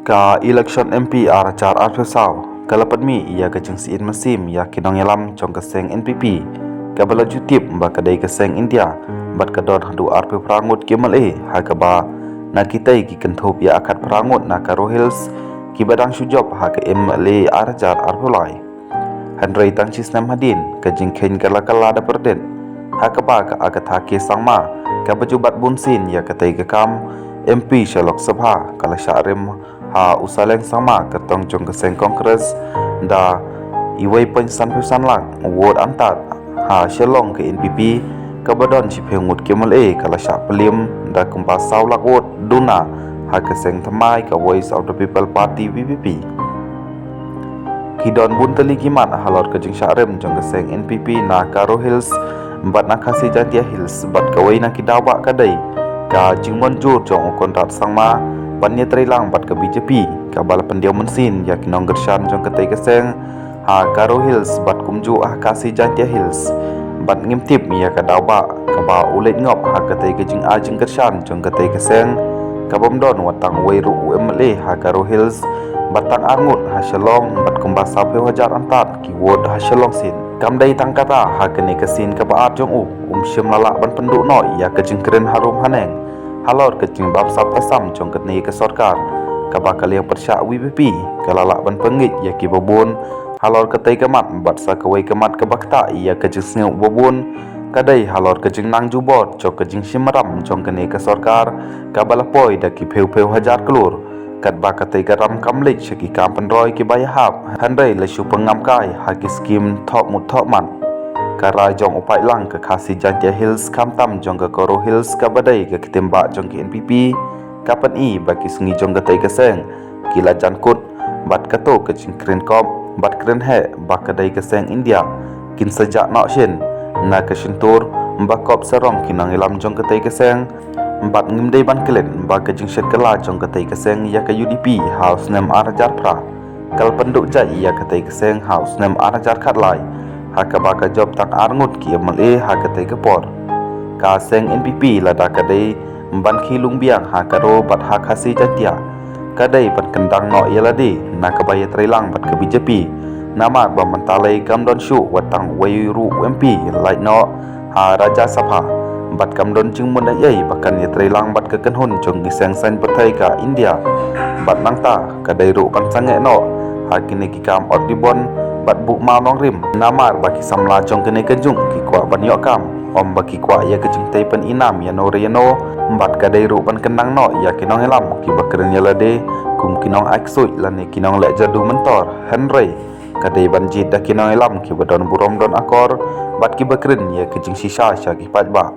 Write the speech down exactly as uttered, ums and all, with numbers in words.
Ka election M P ar hajar arphew saw ka la pynmih ïa ka jingsyier mynsiem ïa ki nongïalam jong ka seng N P P, kaba la ju tip ba ka dei ka seng India bad ka don haduh arphew phra ngut ki M L A, ha kaba na kitei ki kynthup ïa khatphra ngut na Garo Hills kiba dang shu jop ha ka M L A ar hajar arphew lai. Hynrei tang shi snem hadien ka jingkheiñ ka la kylla da pyrdet, ha kaba ka Agatha K Sangma kaba ju bat bun sien ïa katei ka kam M P sha Lok Sabha ka la shah rim ha u Saleng Sangma kyrtong jong ka seng Congress da iwei point sanphew san lak vote antad, ha Shillong ka N P P kaba don shiphew ngut ki M L A ka la shah pyllim da kumba saw lak vote duna ha ka seng thymmai ka Voice of the People Party, V P P. Ki don bun tylli ki mat halor ka jingshah rim jong ka seng N P P na Garo Hills bad na Khasi Jaintia Hills, bad kawei na ki daw ba ka dei ka jingmynjur jong u Conrad Sangma ban ïatreilang bad ka B J P, kaba la pyndiaw mynsiem ïa ki nongkyrshan jong katei ka seng ha Garo Hills bad kumjuh ha Khasi Jaintia Hills. Bad ngim tip ïa ka daw ba kaba u leit ngop ha katei ka jingai jingkyrshan jong katei ka seng, kabym don wat tang uwei ruh u M L A ha Garo Hills bad tang ar ngut ha Shillong, bad kumba sawphew hajar antad ki vote ha Shillong sien. Kam dei tang kata, ha kane ka sien kaba ar jong u, um shym la lah ban pynduh noh ïa ka jingkren harum haneng halor ka jingbamsap basam jong kane ka sorkar, kaba ka liang pyrshah V P P ka la lah ban pynngeit ïa kiba bun halor katei ka mat, bad sa kawei ka mat kaba ktah ïa ka jingsngew ba bun ka dei halor ka jingnang jubor jong ka jingshim ram jong kane ka sorkar, kaba la poi da ki phew phew hajar klur, katba katei ka ram kam leit sha ki kam pynroi kiba ïahap, hynrei la shu pynngam kai ha ki skim thoh mut thoh mat. Ka rai jong u paidlang ka Khasi Jaintia Hills, khamtam jong ka Garo Hills kaba dei ka ktien bah jong ka N P P, ka pyni ba ki sngi jong katei ka seng ki la jan kut, bad kato ka jingkren kop bad kren heh ba ka dei ka seng India kin sa jah noh shen na ka shyntur ba kop sarong ki nongïalam jong katei ka seng. Bad ngim dei ban klet ba ka jingshad kylla jong katei ka seng ïa ka U D P ha u snem ar hajar phra ka la pynduh jait ïa katei ka seng ha u snem ar hajar khatlai, ha kaba ka jop tang ar ngut ki M L A ha katei ka por. Ka seng N P P lada ka dei ban khie lung biang ha Garo bad ha Khasi Jaintia, ka dei ban kyndang noh ïa lade na kaba ïatreilang bad ka B J P, namar ba mynta lei kam don shuh wat tang uwei ruh u M P lait noh ha Rajya Sabha, bad kam don jingmut ei ei ba kan ïatreilang bad ka kynhun jong ki seng saiñ pyrthei ka India. Bad nangta ka dei ruh ban sangeh noh ha kine ki kam ot dibon bad buh maw nongrim, namar ba ki samla jong kane ka jong ki kwah ban ïoh kam, ym ba ki kwah ïa ka jingtei pyni nam ïano re ïano. Bad ka dei ruh ban kyndang noh ïa ki nongïalam kiba kren ïa lade kum ki nongai ksuid lane ki nongleh jadu myntor, hynrei ka dei ban jied da ki nongïalam kiba don burom don akor bad kiba kren ïa ka jingshisha sha ki paidbah.